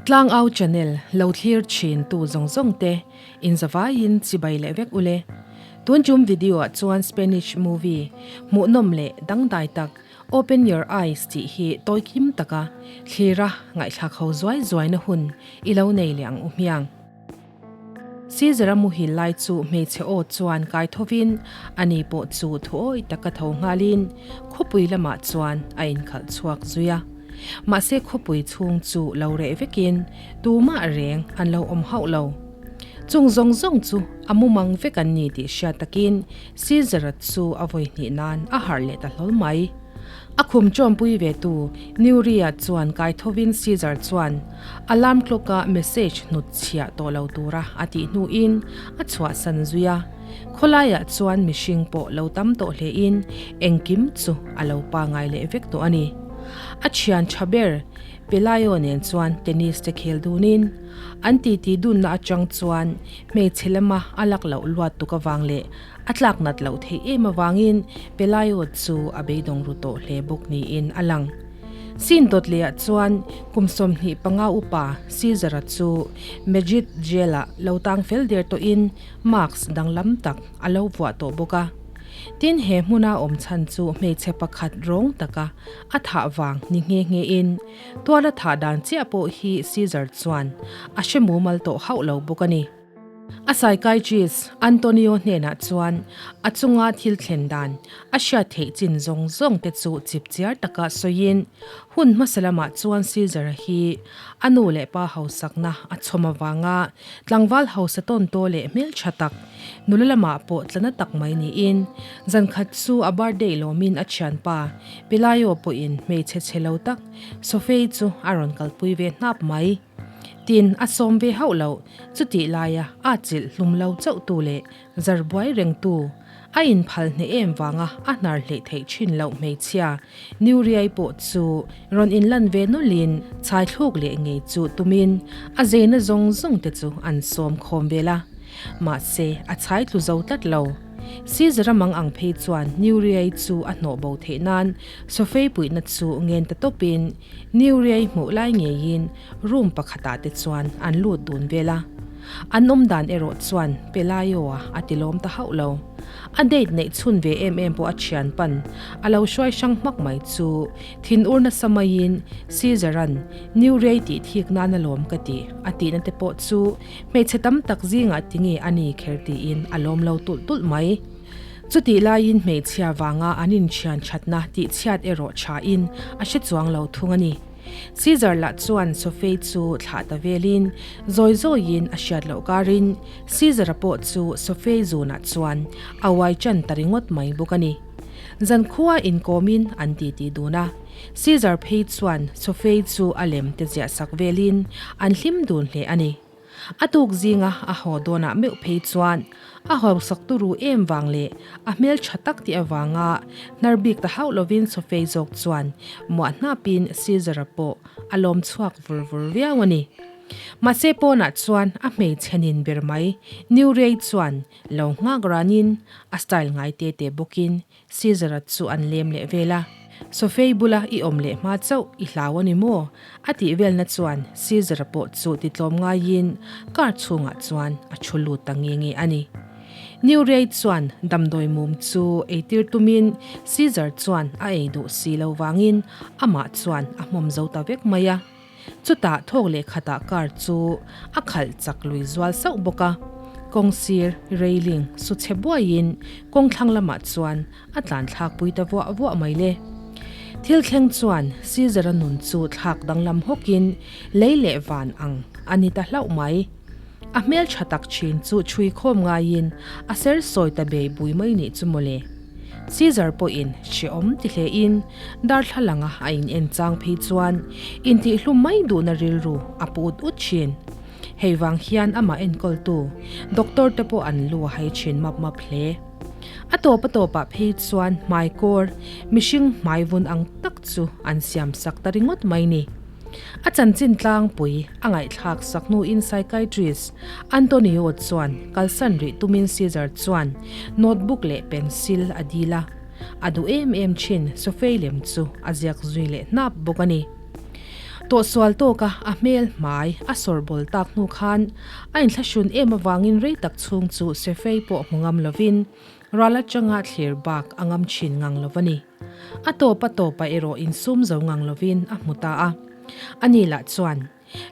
Tlangau channel lo thlir thin tu zawng zawng te in zavaiin chibai leh vek ule. Tun tum video ah chuan Spanish movie hmuhnawm leh dangdai tak Open Your Eyes tih hi tawi kim taka thlira ngaihthlak ho zuai zuaina hun i lo nei leh ang u hmiang. Caesar-a muhil lai chu hmeichhe aw chuan kai thovin ani pawh chu thuawi taka tho nghalin khawpui lamah chuan a inkhalh chhuak zui a. Mahse khawpui chhung chu lo reh vekin tumah reng an lo awm hauh lo. Chung zawng zawng chu a mumang vek an ni tih hriat takin Caesar-a chu a vawi hnih nan a harh leh ta hlawl mai. A khum chawmpui ve tu Nuria chuan kai thovin Caesar chuan alarm clock-a message hnut chhiah tawh lo tura a tih hnuin a chhuahsan zui a. Khawlaiah chuan mihring pawh lo tam tawh hlein engkim chu a lo pangai leh vek tawh a ni. A thian tha ber Pelayo nen chuan tennis te khel dunin an titi dunna atang chuan hmeichhe lama a lak loh luat tuk avang leh A tlak nat loh theih em avangin Pelayo chu a beidawng ru tawh hle bawk niin a lang. Sin dawt lehah chuan kum 25 upa Caesar-a chu Madrid jail-ah lo tang fel der tawhin mask danglam tak a lo vuah tawh bawk a. Tin, he hmuna awm chhan chu hmeichhe pakhat rawng taka a thah vang ni nghe nghein tuala thah dan chiah pawh hi Caesar chuan a hre mumal tawh hauh lo bawk a ni. A psychiatrist Antonio hnenah chuan a chunga thil thlen dan a hriat theih chin zawng zawng te chu chip chiar taka sawiin hun hmasa lamah chuan Caesar-a hi a nu leh pa hausakna a chhawm avanga tlangval hausa tawn taw leh hmeltha tak nula lamah pawh tlana tak mai niin zankhat chu a birthday lawmin a thianpa Pelayo pawhin hmeichhe chhe lo tak Sophie chu a rawn kalpui ve hnap mai. Tin, a sawm ve hauh loh, chutih laia a chilh hlum lo chauhtu leh zar buai rengtu, a inphal hneh em vanga a hnar hleih theih thin loh hmeichhia Nuriai pawh chu rawn inlan ve nawlhin chhai thluk leh ngei chu tumin a zeina zawng zawng te chu an sawm khawm vel a. Mahse, a chhai tlu zo tlat lo. Caesar-a mang ang phei chuan Nuriai chu a hnawh bo theih nan Sophie puihna chu ngen ta tawpin Nuriai hmuh lai ngeiin room pakhatah te chuan an lut dun vel a. An awm dan erawh chuan Pelayo-a a ti lawm ta hauh lo. A date neih chhun ve em em pawh a thian pan a lo hruai hrang hmak mai chu thinur nasa maiin Caesar-a'n Nuriai tih thik nan a lawm ka ti a tihna te pawh chu hmeichhe tam tak zingah tinge a ni kher tiin a lawm lo tulh tulh mai. Chutih laiin hmeichhia vanga an inthian thatna tih chhiat erawh thain a hre chuang lo thung a ni. Caesar lah chuan Sophie chu thlah ta velin zawi zawiin a hriat loh karin Caesar-a pawh chu Sophie zunah chuan a uai chan ta ringawt mai bawk a ni. Zankhua inkawmin an titi dun a, Caesar phei chuan Sophie chu a lem te ziah sak velin an hlim dun hle a ni. A tuk zinga a haw dawnah meuh phei chuan a hausak turu em vang leh a hmel tha tak tih avanga hnar bik ta hauh lovin Sophie zawk chuan muah hnapin Caesar-a pawh a lawm chhuak vur vur viau a ni. Mahse pawnah chuan a hmeichhe nin ber mai Nuriei chuan lo nghak ranin a style ngai te te bawkin Caesar-a chu an lem leh vel a, Sophie bula i awm leh hma chauh i hlau a ni maw? a tih velna chuan Caesar-a pawh chu titlawm ngaiin car chhungah chuan a thu lut ta nge nge a ni. Newrey chuan damdawi mum chu eitir tumin Caesar chuan a ei duh si lo vangin amah chuan a hmawm zo ta vek mai a. Chutah thawk leh khatah car chu a khalh chak lui zual sauh bawk a, kawng sir railing su chhe buaiin kawng thlang lamah chuan a tlan thlak pui ta vuah vuah mai le. Thil thleng chuan Caesar-a nun chu thlak danglam hawkin lei leh van ang a ni ta hlauh mai. A hmel tha tak thin chu chhui khawm ngaiin a ser sawi ta bei bui mai nih chu mawle. Caesar pawhin hrehawm ti hlein darthlalanga a in en chang phei chuan intihhlum mai duhna rilru a pu ut ut thin. Hei vang hian amah enkawltu doctor te pawh an lu a hai thin map map hle. A tawp a tawpah phei chuan hmaikawr mihring hmaivun ang tak chu an siam sak ta ringawt mai ni. A chanchin tlangpui a ngaihthlak sak hnuin psychiatrist Antonio chuan kalsan rih tumin Caesar chuan notebook leh pencil a dil a, a duh em em thin Sophie lem chu a ziak zui leh hnap bawk a ni. Tawhsual tawka a hmel hmai a sawrbawl tak hnu khan a inthlahrun em avangin rei tak chhung chu Sefei pawh hmu ngam lovin ral atanga thlir bak a ngam thin ngang lo a ni. A tawp a tawpah erawh insum zo ngang lovin a hmu ta a. Ani lah chuan,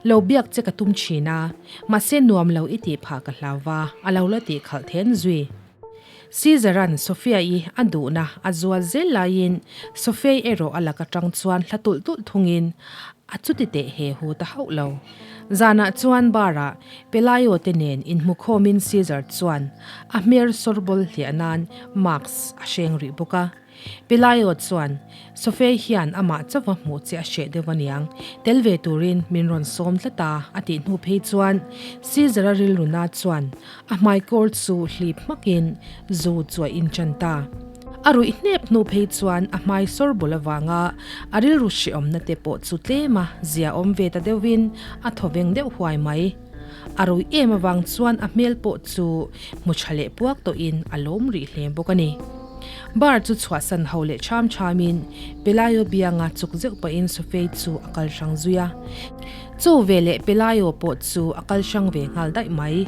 Lo biak che ka tum thin a, mahse nuam lo i tih phah ka hlau va, a lo la tih khalh then zui. Caesar-a'n Sophia-i a duhna a zual zel laiin Sophia-i erawh a lak atang chuan hla tulh tulh thungin a chuti teh he hu ta hauh lo. Zanah chuan bar-ah Pelayo te nen inhmukhawmin Caesar chuan a hmer sawrbawl hliah nan mask a hreng rih bawk a. Pelayo chuan, Sophia hian amah chauha hmuh che a hreh deuh aniang, tel ve turin min rawn sawm tlat a, a tih hnu phei chuan Caesar-a rilruna chuan a hmaikawr chu hlip hmakin zu chu a inchan ta. A ruih hnep hnu phei chuan a hmai sawr bul avanga a rilru hrehawmna te pawh chu tlema zia awm ve ta deuhin a thawveng deuh huai mai. A ruih em avang chuan a hmel pawh chu hmu tha leh puak tawhin a lawm rih hle bawk a ni. Bar chu chhuahsan ho leh cham chamin Pelayo bianga chuk zeuh pahin Sofei chu a kal hrang zui a. Chu veleh Pelayo pawh chu a kal hrang ve nghal daih mai.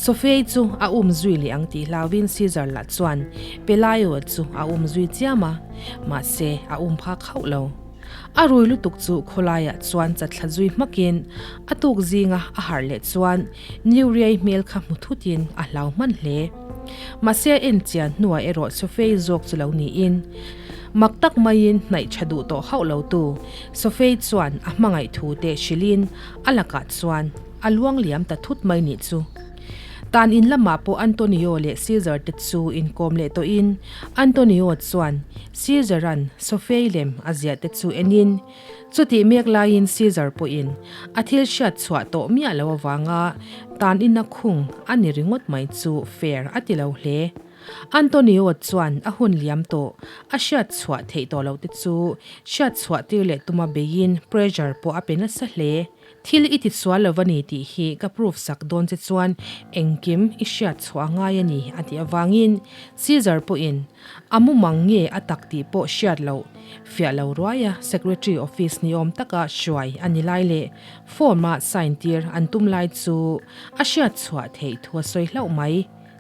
Sofei chu a um zui leh ang tih hlauhin Caesar lah chuan Pelayo chu a um zui chiam a, mahse a um phak hauh lo. A rui lutuk chu khawlaiah chuan chatthla zui hmakin a tuk zinga a harh leh chuan Nuriai hmel kha hmu thutin a hlau hman hle. Mahse a en chian hnuah erawh Sophie zawk chu lo niin mak tak maiin hnaih tha duh tawh hauh lo tu Sophie chuan a hmangaih thu te hrilhin a lakah chuan a luang liam ta thut mai nih chu. Tan in lamah pawh Antonio leh Caesar te chu inkawm leh tawhin Antonio chuan Caesar-a'n Sophie lem a ziah te chu enin chutih mek laiin Caesar pawhin a thil hriat chhuah tawh miah lo avanga tan ina khung a ni ringawt mai chu fair a ti lo hle. Antonio chuan a hun liam tawh a hriat chhuah theih tawh loh te chu hriat chhuah tir leh tuma beiin pressure pawh a pe nasa hle. Thil i tisual lo a ni tih hi ka proof sak dawn che chuan engkim i hriat chhuah a ngai a ni a tih avangin Caesar pawhin a mumang nge a tak tih pawh hriat loh fiah lo ruai a secretary office ni awm taka hruai a ni lai leh form a sign tir an tum lai chu a hriat chhuah theih thu a sawi hlauh mai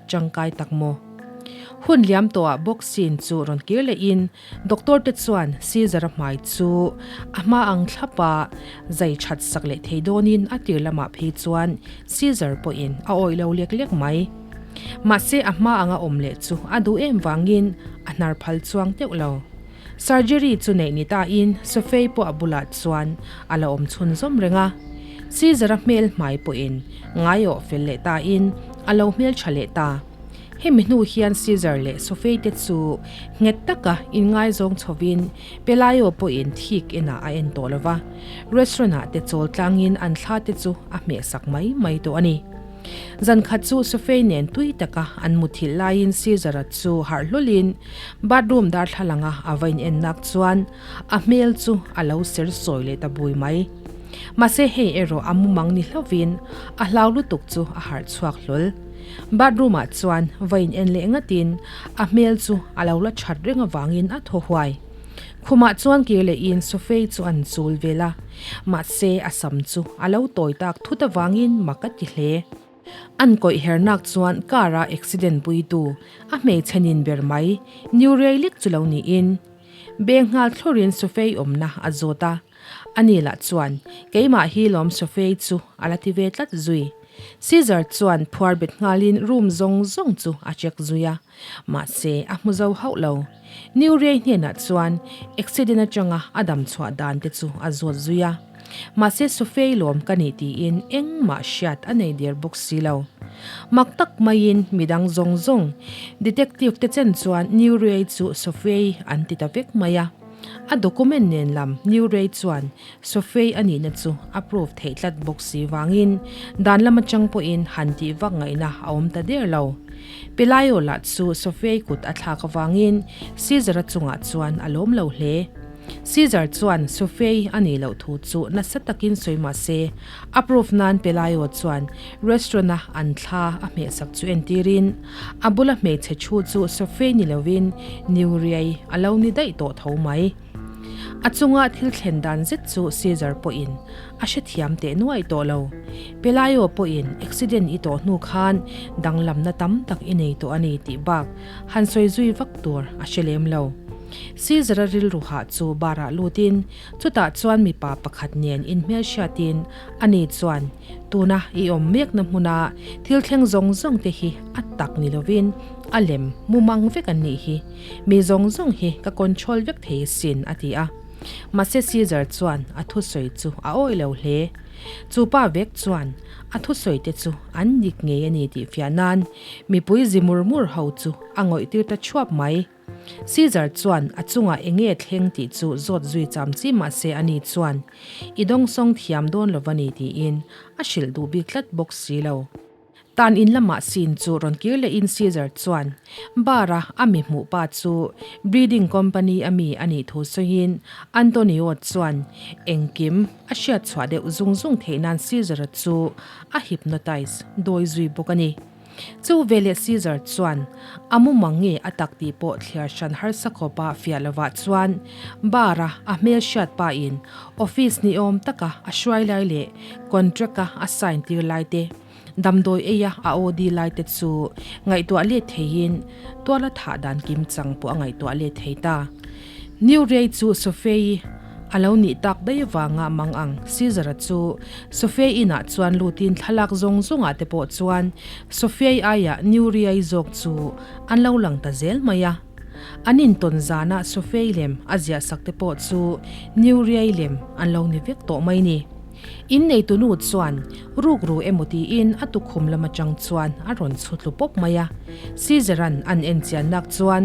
tangkai tak maw? Hun liam tawhah boxing chu rawn kir lehin Doctor te chuan Caesar-a hmai chu a hma ang thlap a, zai that sak leh thei dawnin a tir lamah phei chuan Caesar pawhin a awih lo lek lek mai. Mahse a hma anga awm leh chu a duh em vangin a hnar phal chuang teuh lo. Surgery chu neih ni tain Sophie pawh a bulah chuan a la awm chhun zawm reng a. Caesar-a hmel hmai pawhin ngaiawh fel leh tain a lo hmel tha leh ta. Hemi hnu hian Caesar leh Sophie te chu nghet taka inngaizawng chhovin Pelayo pawhin thik inah a en tawh lova, restaurant ah te chawl tlangin an thla te chu a hmehsak mai mai tawh a ni. Zan khat chu Sophie nen tui taka an muthilh laiin Caesar-a chu harh hlawlin bathroom darthlalanga a va in en nak chuan a hmel chu a lo ser sawi leh ta bui mai. Mahse hei erawh a mumang ni hlauhin a hlau lutuk chu a harh chhuak hlawl. Bathroom ah chuan va in en leh ngatin a hmel chu a lo la that reng avangin a thaw huai. Khumah chuan kir lehin Sophie chu an chul vel a, mahse a sam chu a lo tawi tak thut avangin mak a ti hle. An kawih her nak chuan car a accident puitu a hmeichhe nin ber mai Nuriei lek chu lo niin beng nghal thlawrin Sophie awmna a zawt a. Ani lah chuan, Keimah hi lawm Sophie chu a la ti ve tlat zui. Caesar chuan phuar bet nghalin room zawng zawng chu a check zui a, mahse a hmu zo hauh lo. Nuriei hnenah chuan accident atanga a dam chhuah dan te chu a zawt zui a, mahse Sophie lawm ka nih tiin engmah hriat a nei der bawk si lo. Mak tak maiin midang zawng zawng detective te chen chuan Nuriei chu Sophie an ti ta vek mai a. A document nen lam New Ray chuan Sophie a nihna chu a prove theih tlat bawk si vangin dan lam atang pawhin han tih vak ngaihna a awm ta der lo. Pelayo lah chu Sophie kut a thlak avangin Caesar-a chungah chuan a lawm lo hle. Caesar chuan Sophie a nih loh thu chu nasa takin sawi mah se, a prove nan Pelayo chuan restaurant-a an thla a hmehsak chu entirin a bula hmeichhe thu chu Sophie ni lovin Nuriei a lo ni daih tawh tho mai. A chunga thil thlen dan zet chu Caesar pawhin a hrethiam teh nuai tawh lo. Pelayo pawhin accident i tawh hnu khan danglamna tam tak i nei tawh a ni tih bak han sawi zui vak tur a hre lem lo. Caesar-a rilru hah chu bar-ah lutin chutah chuan mipa pakhat nen inhmelhriatin ani chuan tuna i awm mekna hmuna thil thleng zawng zawng te hi a tak ni lovin a lem mumang vek an nih hi. Mi zawng zawng hi ka control vek thei sin a ti a. Mahse Caesar chuan a thusawi chu a awih lo hle. Chu pa vek chuan a thusawi te chu an dik ngei a ni tih fiah nan mipui zi mur mur ho chu a ngawih tir ta thuap mai. Caesar chuan a chungah eng nge thleng tih chu zawt zui cham chi mahse ani chuan i dawngsawng thiam dawn lo va ni tiin a hrilh duh bik tlat bawk si lo. Tan in lamah scene chu rawn kir lehin Caesar chuan bar a a mi hmuh pa chu breeding company a mi a nih thu sawiin Antonio chuan engkim a hriat chhuah deuh zung zung theih nan Caesar-a chu a hypnotize dawi zui bawk a ni. Chu veleh Caesar chuan a mumang nge a tak tih pawh thliar hran harsa khawpa fiah lovah chuan bar a a hmel hriat pahin office ni awm taka a hruai lai leh contract a a sign tir lai te Damdawi eia a OD lai te chu ngaihtuah let theiin tuala thah dan kim chang pawh a ngaihtuah let thei ta. New Rei chu Sophie-i a lo nih tak daih avanga mang ang Caesar-a chu Sophie inah chuan lutin thlalak zawng zawngah te pawh chuan Sophie-i aiah New Rei zawk chu an lo lang ta zel mai a. An intawn zana Sophie-i lem a ziahsak te pawh chu New Rei lem an lo ni vek tawh mai ni. Inneitunu chuan rukru emaw tiin a tukhum lam atang chuan a rawn chhu tlu pawp mai a. Caesar-a'n an en chian nak chuan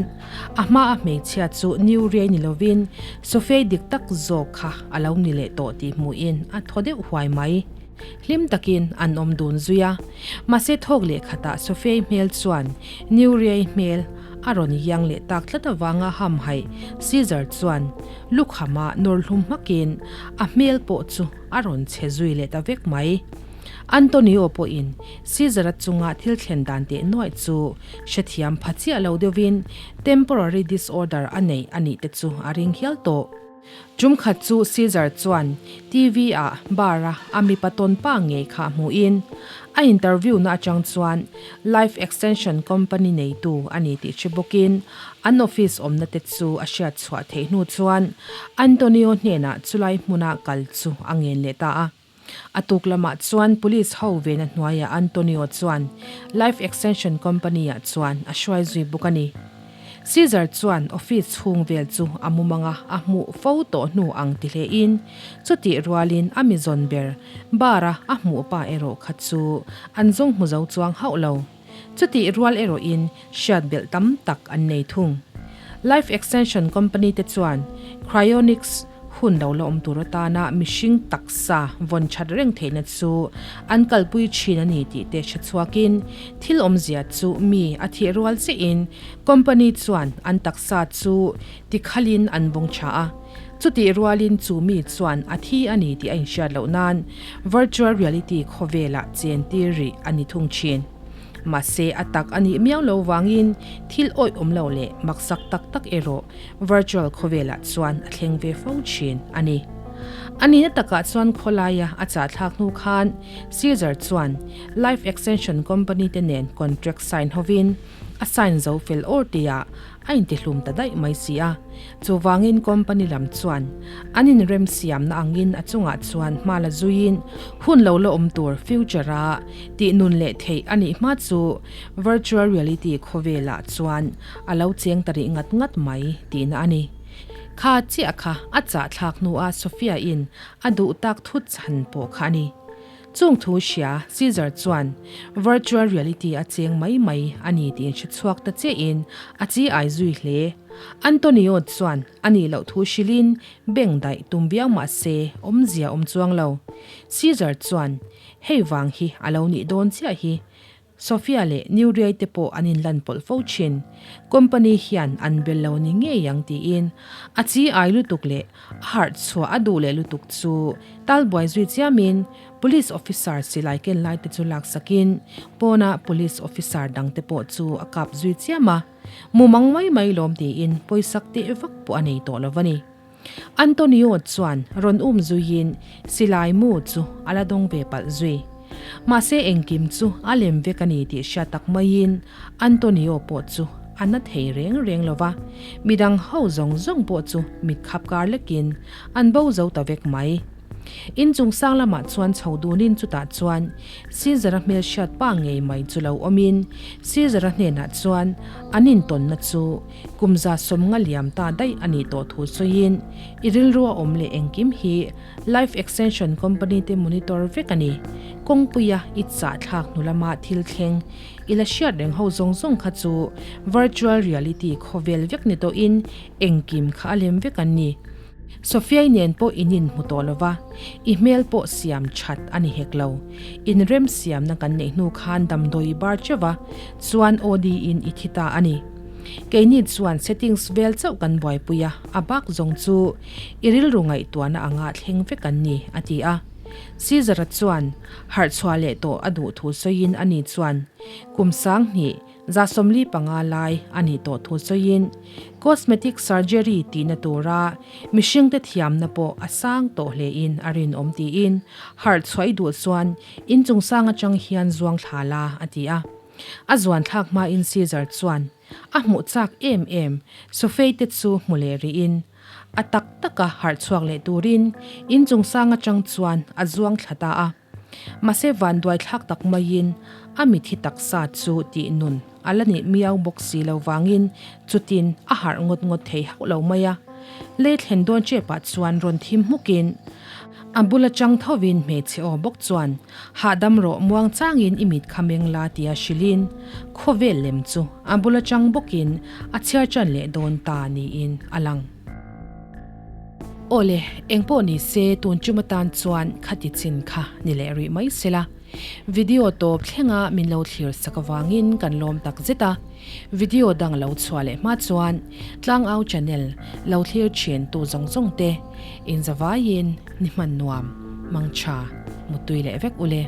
a hma a hmeichhia chu New Ray ni lovin Sophie dik tak zawk kha a lo ni leh tawh tih hmuhin a thaw deuh huai mai. Hlim takin an awm dun zui a. Mahse thawk leh khatah Sophie hmel chuan New Ray hmel a rawn iang leh tak tlat avanga hamhaih Caesar chuan Lukhama nawr hlum hmakin a hmel pawh chu a rawn che zui leh ta vek mai. Antonio pawhin Caesar-a chunga thil thlen dan teh nuaih chu hrethiam pha chiah lo deuhin temporary disorder a nei a nih te chu a ring hial tawh. Tum khat chu Caesar chuan TV-ah bar-a a mipa tawn pa ngei kha hmuhin a interview-na atang chuan life extension company neitu a ni tih hre bawkin An office awmna te chu a hriat chhuah theih hnu chuan Antonio hnenah chulai hmuna kal chu a ngen leh ta a. A tuk lamah chuan police ho vena hnuaiah Antonio chuan Life Extension Company ah chuan a hruai zui bawk a ni. Caesar chuan office chhung vel chu a mumanga a hmuh fo tawh hnu ang ti hlein chutih rualin a mi zawn ber bar a a hmuh pa erawh kha chu an zawng hmu zo chuang hauh lo. Chutih rual erawhin hriat belh tam tak an nei thung. Life Extension Company te chuan cryonics hun lo la awm tur atana mihring taksa vawn that reng theihna chu an kalpui thin a ni tih te hre chhuakin thil awmzia chu mi a thih rual chiahin company chuan an taksa chu tikhalin an vawng tha a. Chutih rualin chu mi chuan a thi a ni tih a inhriat loh nan virtual reality khawvelah chen tir rih a ni thung thin. Mahse a tak a nih miau lo vangin thil awih awm lo leh maksak tak tak erawh virtual khawvelah chuan a thleng ve fo thin a ni. A nihna takah chuan khawlaia a chahthlak hnu khan Caesar chuan life extension company te nen contract sign hovin a sign zo fel awr tihah a intihlum ta daih mai si a, chuvangin company lam chuan an inremsiamna angin a chungah chuan hma la zuiin hun lo la awm tur future a tih nun leh theih a nih hma chu virtual reality khawvelah chuan a lo cheng ta rih ngat ngat mai tihna a ni. Kha chiah kha a chahthlak hnua Sophia-in a duh tak thut chhan pawh kha a ni. Chung thu hria Caesar chuan virtual reality a cheng mai mai a ni tih inhre chhuak ta chiahin a chi ai zui hle. Antonio chuan a nih loh thu hrilhin beng daih tum viau mah se awmzia awm chuang lo. Caesar chuan hei vang hi a lo nih dawn chiah hi. Sofia leh Nuriai te pawh an inlan pawlh fo thin. Company hian an bel lo ni ngei ang tiin a chi ai lutuk leh a harh chhuah a duh leh lutuk chu tal buai zui chiamin Police officer silai ken lai te chu laksakin pawnah Police officer dang te pawh chu a kap zui chiam a, mumang mai mai lawm tiin pawisak teh vak pawh a nei tawh lo a ni. Antonio chuan rawn um zuiin silai mu chu a la dawng ve palh zui. Mahse engkim chu a lem vek a ni tih hriat tak maiin Antonio pawh chu a na thei reng reng lo va, midang ho zawng zawng pawh chu mit khap kar lekin an bo zo ta vek mai. In chung sang lamah chuan chho dunin chutah chuan Caesar-a hmelhriat pa ngei mai chu lo awmin Caesar-a hnenah chuan an intawnna chu kum 150 liam ta daih a nih tawh thu sawiin i rilru a awm leh engkim hi Life Extension Company te monitor vek a ni. Kawngpuia i chahthlak hnu lama thil thleng i la hriat reng ho zawng zawng kha chu virtual reality khawvel vek ni tawhin engkim kha a lem vek an ni. Sophia-i nen pawh in inhmu tawh lo va, i hmel pawh siam that a ni hek lo. Inrem siamna kan neih hnu khan damdawi bar teuh va, chuan OD-in i thi ta a ni. Keini chuan settings vel chauh kan buaipui a, a bak zawng chu i rilru ngaihtuahna anga thleng vek an ni, a ti a. Caesar-a chuan harh chhuah leh tawh a duh thu sawiin ani chuan kum 2000 45 lai a nih tawh thu sawiin cosmetic surgery tihna tura mihringte thiamna pawh a sang tawh hlein a rinawm tiin harh chhuah i duh chuan inchung sang atang hian zuang thla la a ti a. A zuan thlak hmain Caesar chuan a hmuh chak em em Sophie te chu hmu leh rihin a tak taka harh chhuak leh turin inchung sang atang chuan a zuang thla ta a. Mahse vanduai thlak tak maiin a mithi taksa chu tih nun a la nih miau bawk si lo vangin chutin a harh ngawt ngawt thei hauh lo mai a. Lei thlen dawn chepah chuan rawn thim hmukin a bul atang thovin hmeichhe aw bawk chuan hahdam rawh muang changin i mit kha meng la tia hrilhin khawvel lem chu a bul atang bawkin a chhiar tan leh dawn ta niin a lang. Awle, engpawh ni se tun chum atan chuan khati chin kha ni leh rih mai sela. Video tawp thlenga min lo thlir sak avangin kan lawm tak zet a. Video dang lo chhuah leh hma chuan Tlangau channel lo thlir thin tu zawng zawng te inzavaiin ni hman nuam, mangtha, muttui leh vek ule.